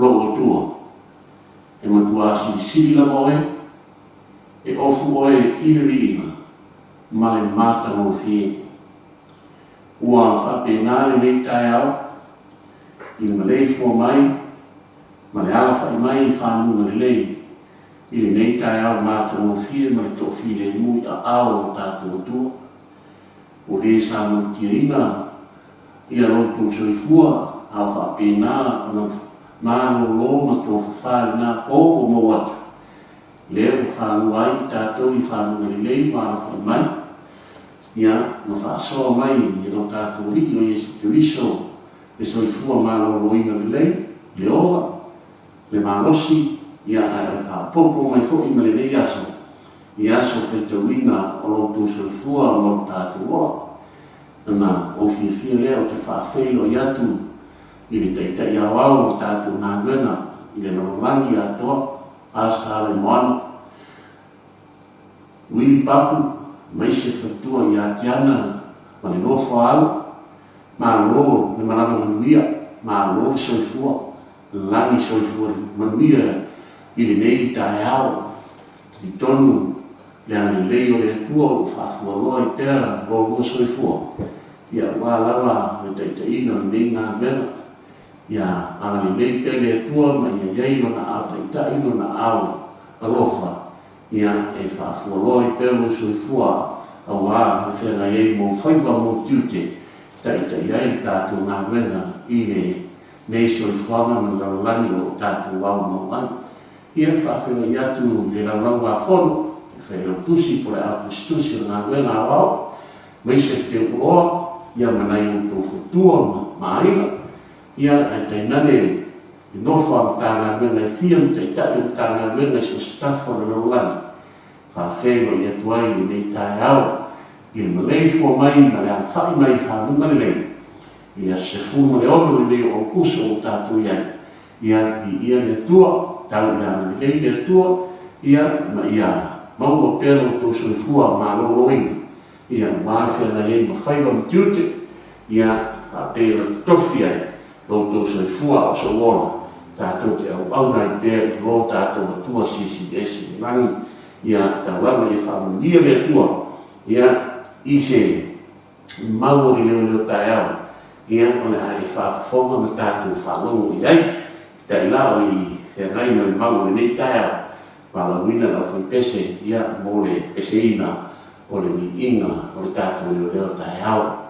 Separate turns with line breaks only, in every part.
lou Atua, e matua silisili lava Oe, e ofu Oe i le viiga ma le matagofie. Ua faapena lenei taeao i le maleifua mai ma le alafai mai i faguga lelei i lenei taeao matagofie ma le toafilemu i aao o lo tatou Atua. Ua le samalutiaina ia lo outou soifua a o faapena ona malolo ma tofafa i lena po ua mou atu, lea ua fanua ai tatou i faguga lelei ua alafai mai, ia ma faasoa mai e lo tatou Alii o Iesu Keriso le soifua maloloina lelei, le ola, le malosi, ia ae faaopoopo mai foi ma lenei aso i aso faitauina o lo outou soifua ma lo tatou ola. Ona ou fiafia lea ou te faafeiloai atu i le Taitai Aoao o le tatou galuega i le lalolagi atoa, Pastor Alaimoana Willie Papu, aemaise faletua ia Tiana ma le nofo a alo. Malo le malaga manuia, malo le soifua, lagi soifua manuia i lenei taeao. Talitonu le agalelei o le Atua o lo o faafualoa ai pea lo oulua soifua, ia aua lava le taitaiina o lenei galuega. Ia agalelei pea le Atua ma ia i ai Lona aao taitai ma Lona aao alofa, ia e faafualoa ai pea lou soifua aua le feagai ai ma ou faiva ma ou tiute e taitai ai le tatou galuega i lenei soifuaga ma le lalolagi o lo o tatou aumau ai. Ia, e faafeiloai atu i le Laulau-a-Fono, le Failautusi po o le Ao Tusitusi o le Galuega Aoao, aemaise le Teuoloa, ia ma nai outou faletua ma aiga, ia ae tainane le nofo a Matagaluega e fia ma Taitai o Matagaluega i so o se tafa o le lalolagi, e faafeiloai atu ai i lenei taeao i le maleifua mai ma le alafai mai i faguga lelei i le aso 16 lenei o Aokuso ua tatou i ai. Ia, viia le Atua, tau ia agalelei le Atua, ia, ma ia maua pea lo outou soifua maloloina, ia, aua le feagai ai ma faiva ma tiute, ia, faapea ona totofi ai lo outou soifua a o sou ola, tatou te auauna ai pea i lo tatou Atua Silisili Ese i le lagi. Ia, tau lava ia faamanuia le Atua, ia, i se mau o le leoleo taeao, ia o le a e faafofoga ma tatou faalogo i ai. Peitai la o le i feagai ma le mau o lenei taeao, valaauina le aufaipese, ia, mo le peseina o le viiga o le tatou leoleo taeao.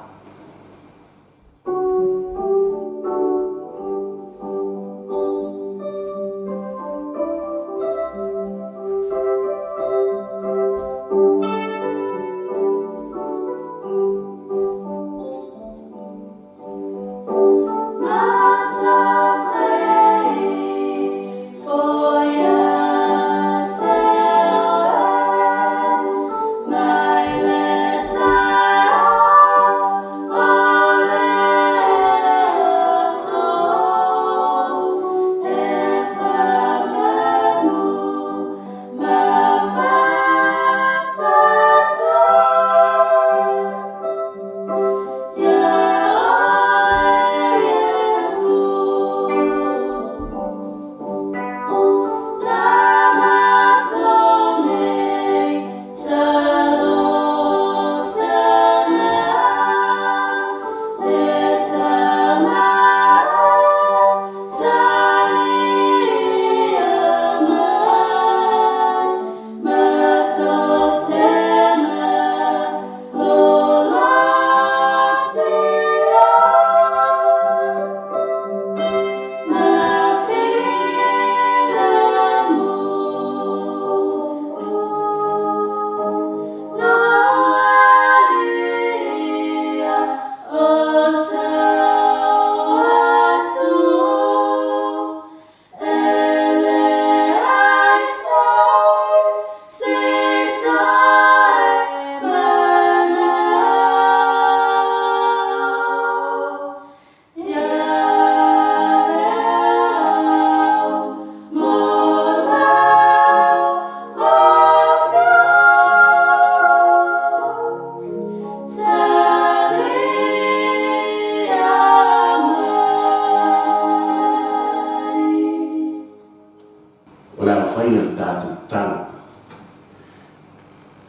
O le a faia le tatou tatalo.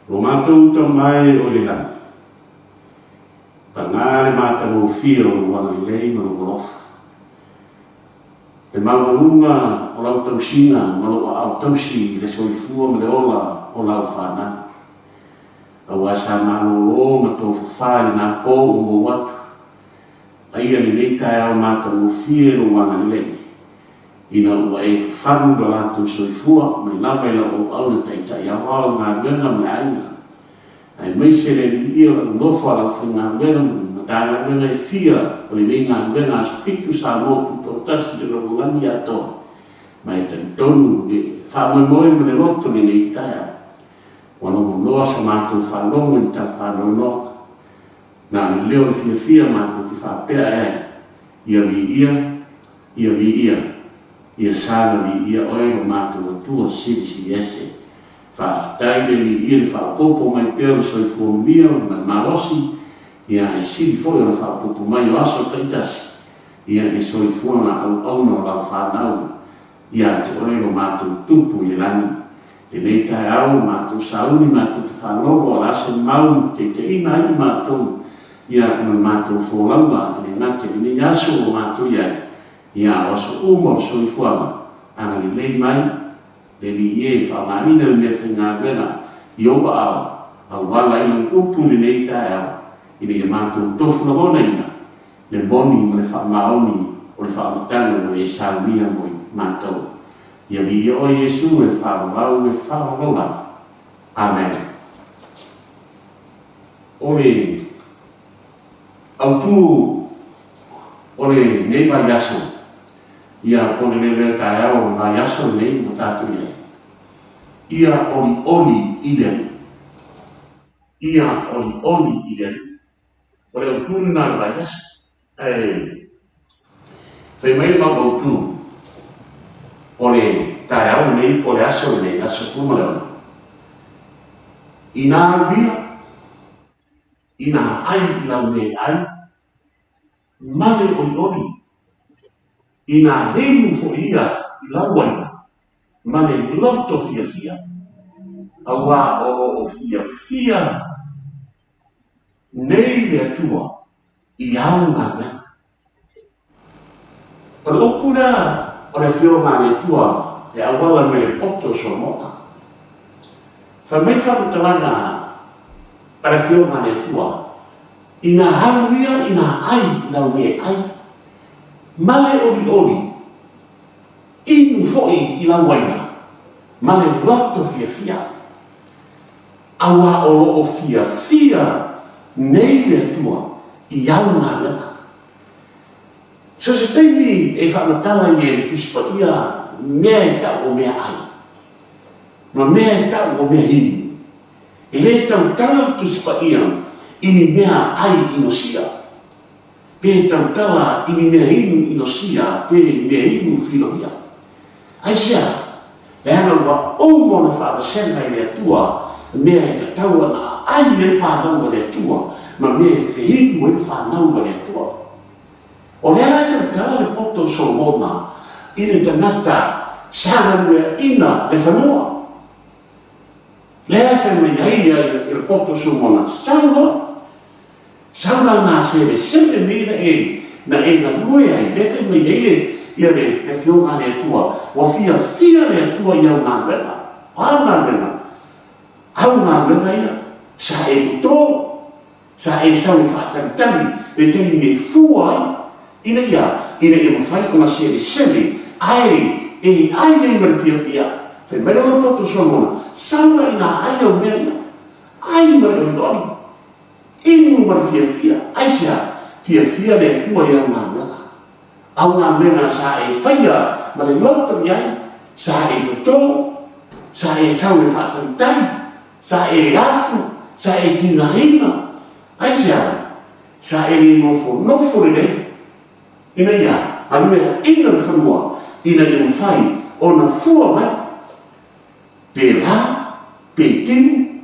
Lo matou Tama e o i le lagi, paga le matagofie o lou agalelei ma lou alofa, le maualuga o lau tausiga ma lou aao tausi i le soifua ma le ola o lau fanau. Aua sa malolo ma tofafa i lena po ua mou atu, aia lenei taeao matagofie lou agalelei, Ina ua e fafalu lo latou soifua mai lava i lau auauna taitai aoao i galuega ma le aiga, aemaise le Alii o lau nofo a le aufaigaluega ma Matagaluega e fia o lenei galuega Aso Fitu Samoa Tutoatasi i le lalolagi atoa, ma e talitonu le faamoemoe ma le loto i lenei taeao, ua logonoa sa matou faalogo i le tala faanoanoa. Na o le leo o le fiafia matou te faapea ae ai, Ia viia, Ia viia, ia sa na viia oe lo matou Atua Silisili Ese. Faafetai le Alii i le faaopoopo mai pea o le soifua manuia ma le malosi, ia ae sili foi o le faaopoopo mai o aso taitasi, ia i le soifuaga auauna o lau fanau ia te oe lo matou Tupu i le lagi. Lenei taeao ua matou sauni matou te faalogo o le a se mau na taitaiina ai i matou ia ma le matou folauga e le gata i lenei aso ua matou i ai, ia a o aso uma o le soifuaga, agalelei mai le Alii e faaaogaina le meafaigaluega i ou aao, auala ai lau upu i lenei taeao, ina ia matou tofu lagonaina le moni ma le faamaoni o le faaolataga ua e saunia mo i matou. Ia viia oe Iesu e faavavau e faavavau lava. Amene. O le autu o lenei vaiaso, ia po o le lelea taeao o le vaiaso lenei ua tatou i ai, ia olioli i le Alii. Ia olioli i le Alii. O le autu lena o le vaiaso. Ae fai mai le mau autu o le taeao lenei po o le aso lenei, aso 16, Inā alu ia, inā ai i lau mea ai, ma le olioli, inā inu foi ia i lau uaina, ma le loto fiafia, auā o lo o fiafia nei le Atua i au galuega. O le upu lea o le Afioga a le Atua e auala mai le poto o Solomona. Fai mai le faamatalaga a le Afioga a le Atua, Ina alu ia ina ai i lau mea ai, ma le olioli, inu foi i lau uaina, ma le loto fiafia. Auā o lo o fiafia nei le Atua i au galuega. So se taimi e faamatala ai e le Tusi Paia mea e tau o mea ai, ma mea e tau o mea inu. E le tautala le Tusi Paia i ni mea ai inosia. Pe tautala i ni mea inu inosia pe mea inu filogia. Aisea? Leaga ua uma ona faavasega e le Atua mea e tatau ona aai ai le fanau a le Atua ma mea e feinu ai le fanau a le Atua. O lea la e tautala le poto o Solomona i le tagata sa galueaina le fanua. Lea e fai mai ai ia le poto o Solomona, Sau loa, Sau la nā selesele nei na e na e galue ai, lea fai mai ai le ia le Afioga a le Atua, ua fiafia le Atua i au galuega. O a galuega? Au galuega ia, sa e toto, sa e sau e faatalitali le taimi e fua ai, ina ia, ina ia mafai ona selesele, ae e ai ai ma le fiafia. Fai mai lona poto Solomona, Sau la inā ai au mea ia, ai ma le olioli. Inu ma le fiafia. Aisea? Fiafia le Atua i au galuega. Au galuega sa e faia ma le loto i ai, sa e toto, sa e sau e faatalitali, sa e afu, sa e tigaina. Aisea? Sa e le nofonofo lelei ina ia galueaina le fanua ina ia mafai ona fua mai. Pēlā, pe tino,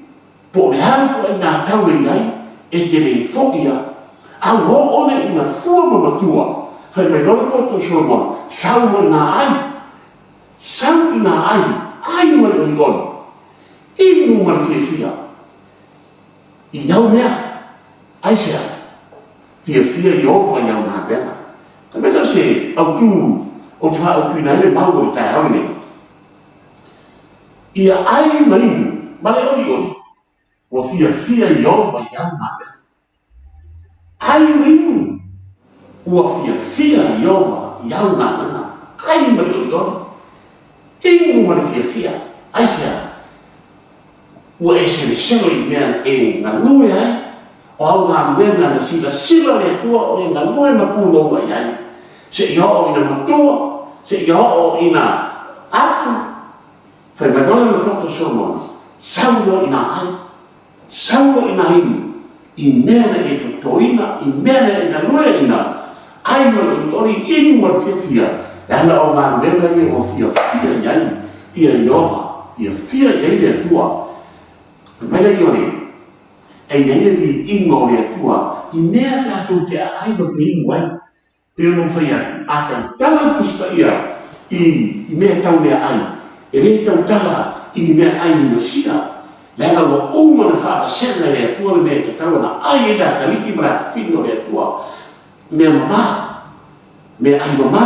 po o le a le ituaiga tau e i ai, e te le foʻi a. A ua oo nei ina fua ma matua, fai mai loa le poto o Solomona, Sau loa inā ai. Sau i nā ai, ai ma le olioli, inu ma le fiafia i au mea. Aisea? Fiafia Ieova i au galuega. Ka mea lea o se autu ou te faaautuina ai le mau o le taeao lenei, ia ai ma inu ma le olioli, ua fiafia Ieova i au galuega. Ai ma inu, ua fiafia Ieova i au galuega. Ai ma le olioli, inu ma le fiafia. Aisea? Ua e selesele i mea e galue ai, o au galuega na silasila le Atua o e galue ma pulou ai ai, seia oo ina matua, seia oo ina afu. Fai mai loa lana poto Solomona, Sau loa ina ai, sau loa ina inu, i mea na e totoina, i mea na e galueina, ai ma le olioli, inu ma le fiafia, leaga o galuega ia ua fiafia i ai ia Ieova, fiafia i ai le Atua. Fai mai le Iole, E i ai le viiga o le Atua i mea tatou te aai ma feinu ai. Pei ona ou fai atu, a tautala le Tusi Paia i i mea tau meaai, e le tautala i ni meaai inosia, leaga ua uma ona faavasega e le Atua le mea e tatau ona ai ai le atalii ma le afafine o le Atua, mea mama, meaai mama,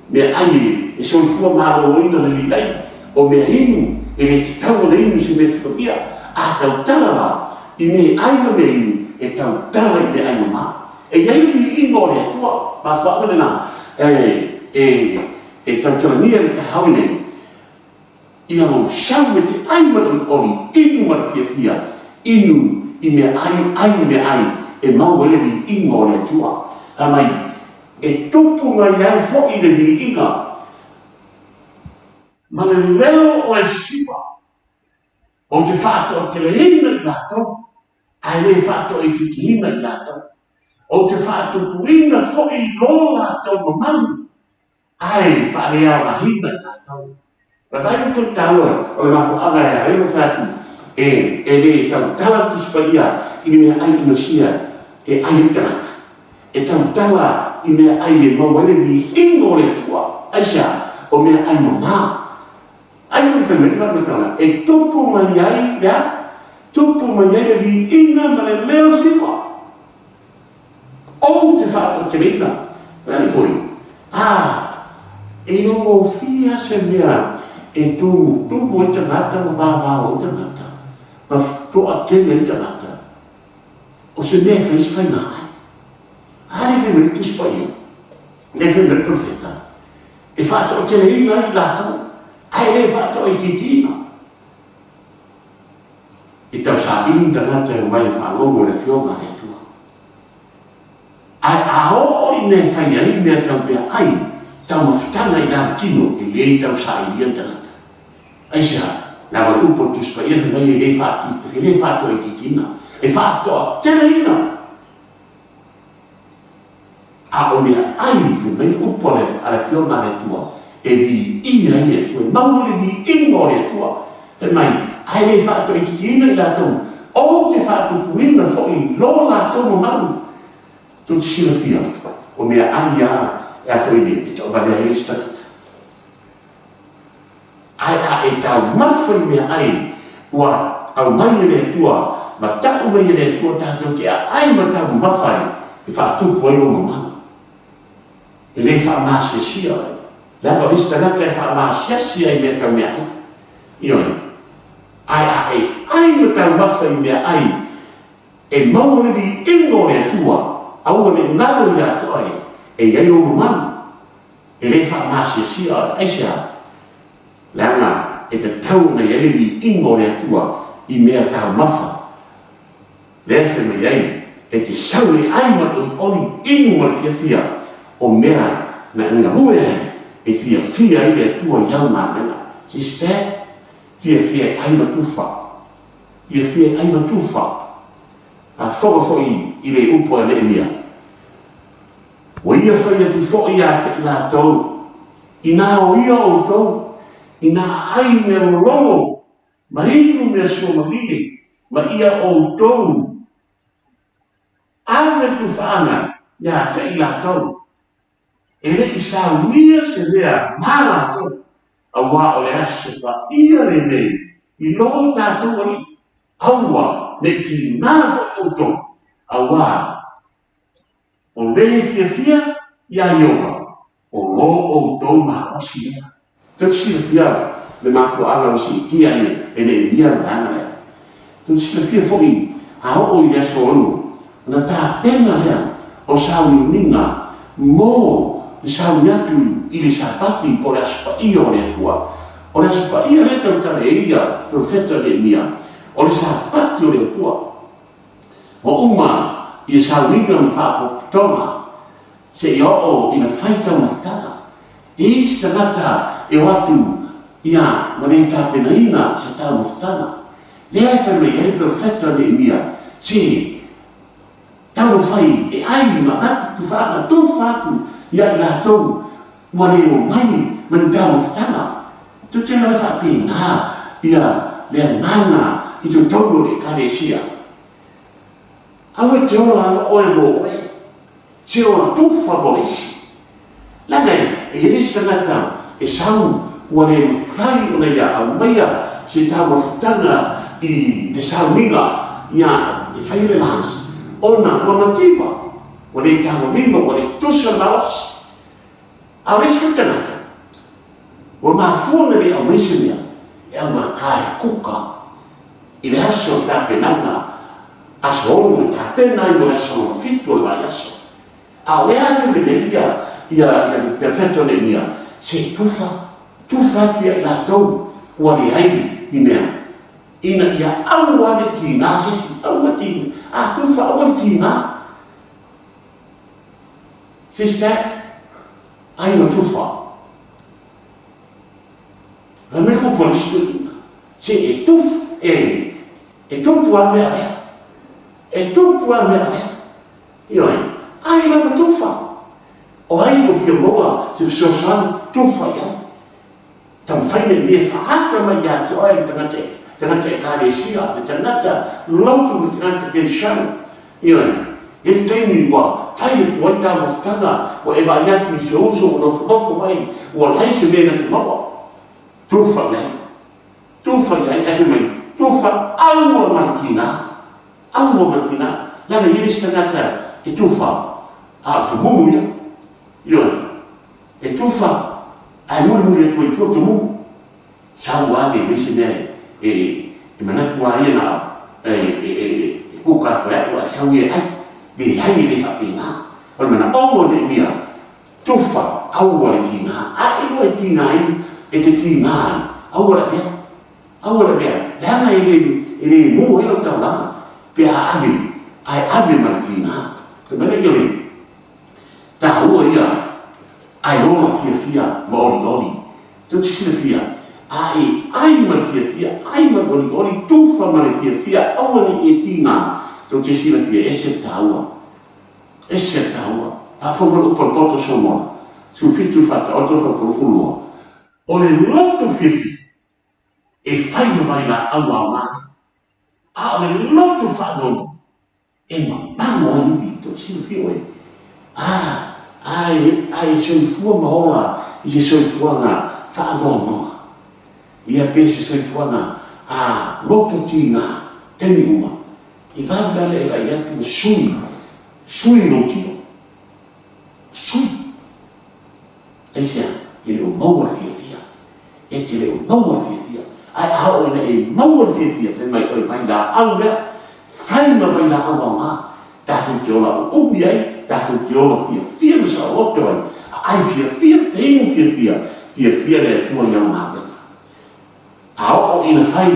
meaai e soifua maloloina lelei ai, o mea inu, e le tatau ona inu se mea fikamia. A tautala la i mea ai ma mea inu, e tautala i meaai mama. E i ai le viiga o le Atua, mafuaaga lena e tautalagia i le taeao lenei, ia lou sau e te ai ma le olioli, inu ma le fiafia, inu i mea ai, ai i mea ai, e maua ai le viiga o le Atua. Fai mai, e tupu mai ai foi le viiga ma le leo o Esiva, ou te faatoateleina i latou, ae le faatoaitiitiina i latou. Ou te faatupuina foi lo latou mamalu, ae faaleaogaina i latou. Na vaai atu le taua o le mafuaaga e ala ai ona fai atu, e, e le tautala le Tusi Paia i ni mea ai inosia e ai ai le tagata. E tautala i mea ai e maua ai le viiga o le Atua. Aisea? O mea ai mama. Ai foi fai mai le faamatalaga, e tupu mai ai le a? Tupu mai ai le viiga ma le leo siva. Ou te faatoateleina. Ai foi, a, e le gofie lava se mea e tumutumu ai tagata ma vavao ai tagata, ma toatele ai tagata, o se mea e fai ai se faiga ai. A le fai mai le Tusi Paia, le fai mai le Perofeta, e faatoateleina ai i latou, ae le faatoaitiitiina. E tausaili ni tagata e omai e faalogo i le Afioga a le Atua. Ae a oo i mea e fai ai mea tau meaai, taumafataga i lana tino, e le tausailia le tagata. Aisea? Leaga o le upu a le Tusi Paia fai mai e le e le faatoaitiitiina, e faatoateleina. A o mea ai, fai mai le upu a le, a le Afioga a le Atua, e viia ai le Atua, e maua le viiga o le Atua. Fai mai, ae le faatoaitiitiina i latou, ou te faatupuina foi lo latou mamalu. Tou te silafia, o mea ai a e a foi nei, e tauvalea ai isi tagata. Ae a e taumafa i mea ai ua aumai e le Atua ma tau mai e le Atua tatou te aai ma taumafa ai e faatupu ai lou mamalu. E le faamaasiasia oe, leaga o le isi tagata e faamaasiasi ai i mea tau meaai. Ioe. Ae a e ai ma taumafa i meaai e maua le viiga o le Atua, aua ne i galo ia te oe e i ai lou mamalu. E le faamaasiasia oe. Aisea? Leaga e tatau ona i ai le viiga o le Atua i mea taumafa. Lea e fai mai ai, e te sau e ai ma le olioli, inu ma le fiafia, o mea na e galue ai, e fiafia ai le Atua i au galuega. Sister, fiafia e ai ma tufa. Fiafia e ai ma tufa. A foga foi i le upu a Neemia. Ua ia fai atu foi ia te i latou, Inā o ia outou, inā aai mea lologo, ma inu mea suamalie, ma ia outou ave tufaaga ia te i latou, e le i saunia se mea ma latou. Auā o le aso paia lenei i lo tatou Alii, aua ne i tiga foi outou, auā o le e fiafia iā Ieova, o lo outou malosi lea. Tou te silafia le mafuaaga ua siitia ai e Neemia le vaega lea. Tou te silafia foi, a oo i le aso 6, ona tapena lea o sauniuniga mo le sauni atu i le Sapati po o le Aso Paia o le Atua. O le Aso Paia lea e tautala ai ia Perofeta Neemia, o le Sapati o le Atua. Ua uma ia sauniga ma faapotopotoga seia oo ina fai taumafataga. E i ai se tagata e o atu ia ma le tapenaina se taumafataga. Lea e fai mai ai le perofeta Neemia, Se taumafai e ai ma avatu tufaaga tofa atu ia i latou ua le omai ma ni taumafataga. Tou te iloa e faapena ia le agaga i totonu o le Ekalesia. Aua e te ola lava oe mo oe. Se ola tufa mo le isi. Leaga e i ai le isi tagata e sau ua le mafai ona ia aumaia se taumafataga i le sauniga ia e fai le lunch ona ua mativa, ua le tagolima, ua le tusa le malosi. A o le isi foi tagata, ua mafua ona le aumaia se mea e augata e kuka i le aso o le tapenaga, aso 6 e tapena ai mo le aso lona 7 o le vaiaso. A o lea lava e lelei ia, ia, ia le perfetto Neemia, se tufa, tufa atu ia i latou ua leai ni mea, ina ia aua ne i tiga se isi, aua tiga, a tufa aua le tiga. Sister, ai ma tufa. Fai mai le upu a le isi toeaina, se e tufu, e, e tupu lava mea lea. E tupu lava mea lea. Ioe, ai lava tufa. O ai ua fia maua se fesoasoani, tufa i ai. Taumafai le mea e faaata mai ia te oe le tagata, tagata Ekalesia, le tagata lotu ma le tagata Kerisiano. Ioe, e i ai le taimi ua fai atu ai taumafataga, ua e vaai atu i si ou uso ua nofonofo mai, ua leai se mea na te maua. Tufa i ai. Tufa i ai, ae fai mai, tufa aua ma le tiga. Aua ma le tiga. Leaga e i ai le isi tagata e tufa, a o le tumumu ia. Ioe, e tufa, ae mulimuli atu ai i tua le tumumu. Sau lava le se mea e, e manatu lava ia na o e, e, e, e kuka atu e au ae sau ia e ai. Leai, e le faapena. O le manaoga o Neemia, tufa, aua le tiga. A e iloa e tiga ai, e te tiga ai, aua le avea. Aua le avea, leaga e le, e le mu ai lau taulaga, pe a ave, ae ave ma le tiga. Fai mai lea, ioe, taua ia ae ola fiafia ma olioli. Tou te silafia, a e ai ma le fiafia, ai ma le olioli, tufa ma le fiafia, aua ne i e tiga, tou te silafia, e ese le taua. Ese le taua. Faafofoga le upu a le poto o Solomona, 17 i le faataoto fuaiupu 22. O le loto fiafia e fai ma vailaau aoga ai, a o le loto faanoanoa e mamago ai ivi. Tou te silafia oe, a, a e, a e soifua ma ola i se soifuaga faanoanoa, ia pe se soifuaga a loto tiga, taimi uma, e vave lava e vaai atu ua sui, sui lou tino, sui. Aisea? E le o maua le fiafia. E te le o maua le fiafia. Ae a oo ina e maua le fiafia, fai mai oe vailaau lea, fai ma vailaau aoga, tatou te ola uumi ai, tatou te ola fiafia ma saoloto ai, a ai fiafia, feinu fiafia, fiafia le Atua i au galuega. A oo ina fai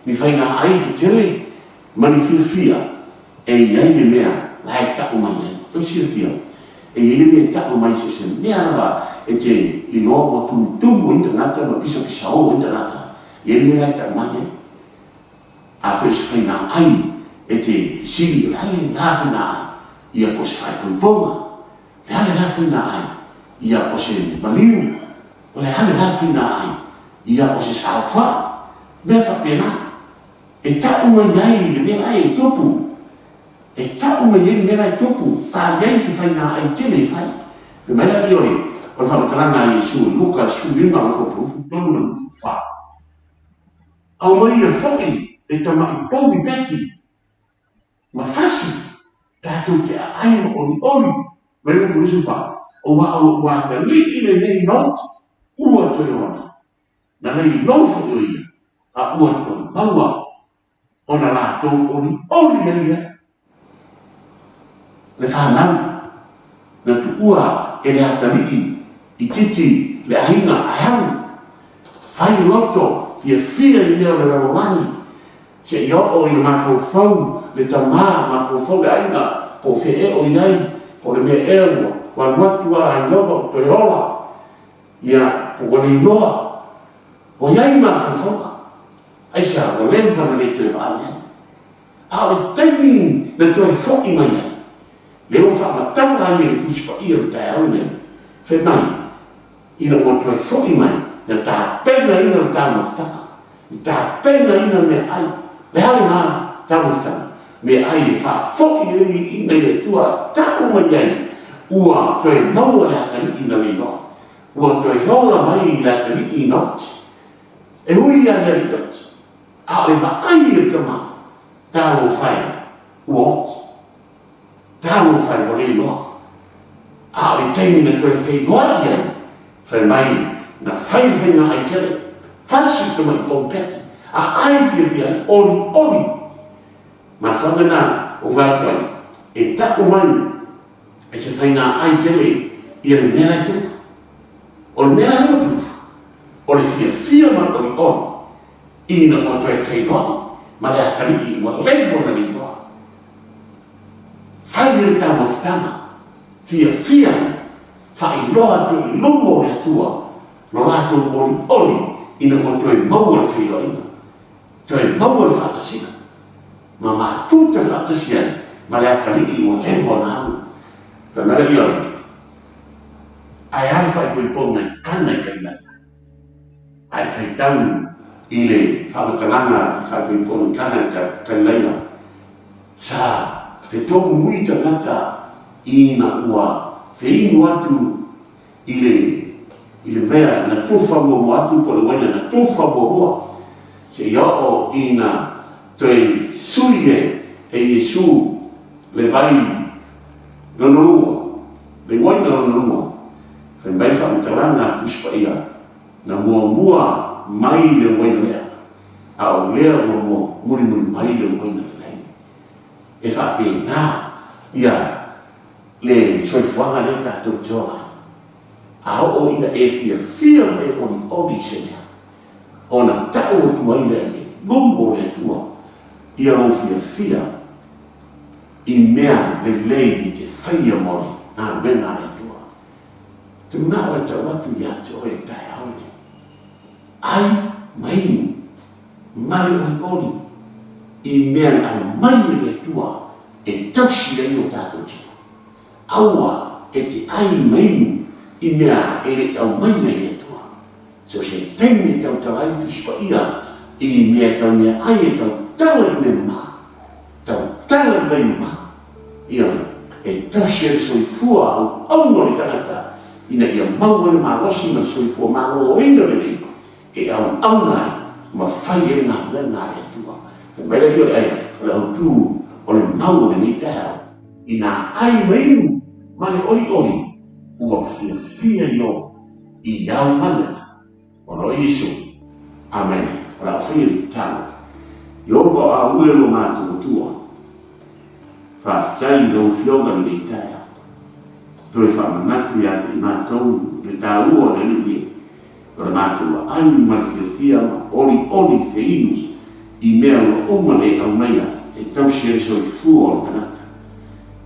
ni faiga ai tetele ma ni fiafia, e i ai le mea la e tau mai ai. Tou silafia, e i ai le mea e tau mai so o se mea lava e te iloa ua tumutumu ai tagata ma pisapisao ai tagata, e i ai le mea la e tau mai ai. Afai o se faiga ai e te fesili, o le a le la faiga ai? Ia po o se faaipoipoga, o le a le la faiga ai? Ia o se maliu, o le a le la faiga ai? Ia o se saofai, mea faapena. E tau mai ai le mea la e tupu. E tau mai ai le mea la e tupu, a i ai se faiga ai tele e fai. Fai mai la Iole, O le faamatalaga a Iesu i Luka 15 lafo 23 ma le 24. Aumaia foi le tamai povi peti ma fasi tatou te aai ma olioli mai le upu 24, aua o lou atalii lenei na oti ua toe ola mai. Na leilou foi o ia, a ua toe maua ona latou olioli ai lea. Le fanau na tuua e le atalii itiiti le aiga ae alu, fai loto fiafia i mea o le lalolagi, seia oo ina mafaufau le tama, mafaufau le aiga, po o fea ea o i ai, po o le mea ea ua alu atu lava ai lava ua toe ola, ia, po ua leiloa. Ua i ai mafaufauga. Aisea? Ua leva ona le toe vaai ai. A o le taimi na toe foi mai ai, lea ua faamatala ai e le Tusi Paia o le taeao lenei, fai mai, ina ua toe foi mai, na tapenaina le taumafataga, na tapenaina meaai. Le a lena taumafataga? Meaai e faafoi ai le viiga i le Atua, tau mai ai, ua toe maua le atalii na leiloa, ua toe ola mai le atalii na oti. E ui ia le alii oti, a o le vaai i le tama, talofa e, ua oti. Talofa e, ua le iloa. A o le taimi na toe feiloai ai, fai mai, na fai le faiga ai tele, fasi le tamai poupeti, a ai fiafia ai, olioli. Mafuaaga na ua fai atu ai, e tau mai e se faiga ai tele ia le mea la e tupu. O le mea la ua tupu, o le fiafia ma le olioli ina ua toe feiloai ma le atalii ua leva ona liloa. Fai le taumafataga, fiafia, faailoa atu i luma o le Atua lo latou olioli ina ua toe maua le feiloaiga, toe maua le faatasiga, ma mafuta faatasi ai ma le atalii ua leva ona alu. Fai mai le Ioane, Ae a le faaipoipoga i Kana i Kalilaia? A e faitau i le faamatalaga i faaipoipoga i Kana i Kalilaia, sa fetomu ui tagata ina ua feinu atu i le i le mea na tofa muamua atu po o le uaina na tofa muamua seia oo ina toe sui e e Iesu le vai lona lua, le uaina lona lua. Fai mai le faamatalaga a le Tusi Paia, na muamua mai le uaina lea, a o lea ua mua mulimuli mai le uaina lelei. E faapena ia le soifuaga lea tatou te ola ai. A oo ina e fiafia ma e olioli i se mea, ona tau atu ai lea i le luma o le Atua ia lou fiafia i mea lelei e te faia mo le galuega a le Atua. Te manao e tau atu ia te oe i le taeao lenei, ai ma inu ma le olioli i mea na aumai e le Atua e tausi ai o tatou tino. Aua e te ai ma inu i mea e le i aumaia e le Atua. So se taimi e tautala ai le Tusi Paia i mea e tau mea ai e tautala i mea mama, tautala i vai mama, ia, e tausi ai le soifua auauna o le tagata ina ia maua ai le malosi ma le soifua maloloina lelei e auauna ai ma fai ai le galuega a le Atua. Fai mai lea o le o le autu o le mau o lenei taeao. Inā ai ma inu ma le olioli ua fiafia Iowa i au galuega. Ona o Iesu. Amene. O le a faia le tatalo. Ieova o au e lo matou Atua, faafetai i lau Afioga i lenei taeao. Toe faamanatu ia te i matou le taua o le Alii e. O le matou aai ma le fiafia ma olioli feinu i mea ua uma le aumaia e tausi ai le soifua o le tagata,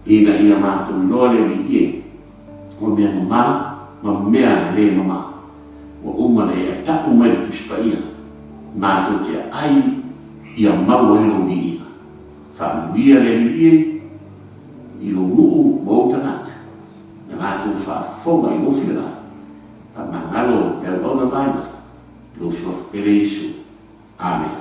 ina ia matou iloa le Alii e, o mea mama ma mea le mama, ua uma le ata'u mai le Tusi Paia, matou te aai ia mau ai lou viiga. Faamanuia le Alii e i lou nuu ma ou tagata, na latou faafofoga i lou finagalo. Faamagalo le auauna vaivai, lou suafa pele Iesu. Amene.